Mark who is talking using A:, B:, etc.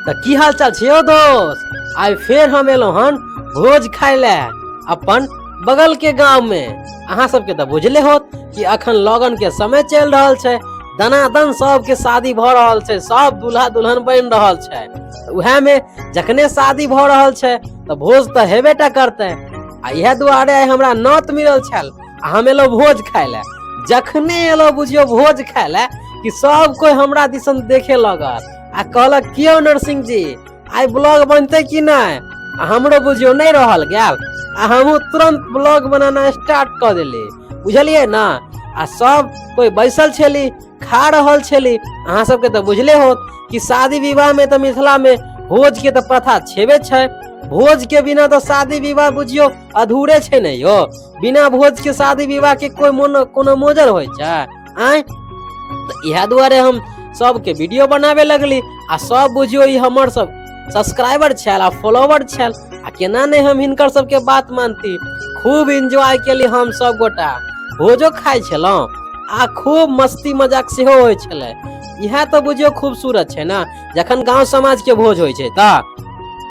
A: तऽ की हाल चाल छै यौ दोस्त? आइ फेर हम एलहुँ हन भोज खाय लए अपन बगल के गांव में। अहाँ सबके तऽ बुझले होत कि अखन लगन के समय चलि रहल छै, दनादन सबके शादी भऽ रहल छै, सब दूल्हा दुल्हन बनि रहल छै। उएह में जखने शादी भऽ रहल छै तऽ भोज तऽ हेबे टा करतै। आ इएह दुआरे आइ हमरा नौत मिलल छल आ हम एलहुँ भोज खाय लए। जखने एलहुँ बुझियौ भोज खाय लए कि सब कोइ हमरा दिसन देखे लगल आ कहलक, कियो नरसिंह जी, आइ ब्लॉग बनतै कि नहि? आ हमरो बुझियौ नहि रहल गेल आ हमहूँ तुरंत ब्लॉग बनाना स्टार्ट कऽ देली, बुझलियै ने। आ सब कोइ बैसल छली, खा रहल छली। अहाँ सबके तऽ बुझले होत कि शादी विवाह में तऽ मिथिला में भोज के तऽ प्रथा छेबे छै। भोज के बिना तऽ शादी विवाह बुझियौ अधूरे छै ने यौ। बिना भोज के शादी विवाह के कोइ मोन कोनो मोजर होइ छै आँय? तऽ इएह दुआरे हम सबके वीडियो बनाबे लगली आ सब बुझियौ ई हमर सब सब्सक्राइबर छल आ फॉलोवर छल, आ केना नहि हम हिनकर सबके बात मानती। खूब एंजॉय केली हम सब गोटा, भोजो खाइ छलहुँ आ खूब मस्ती मजाक सेहो होइ छलै। इएह तऽ बुझियौ खूबसूरत छै ने जखन गाँव समाज के भोज होइ छै। तऽ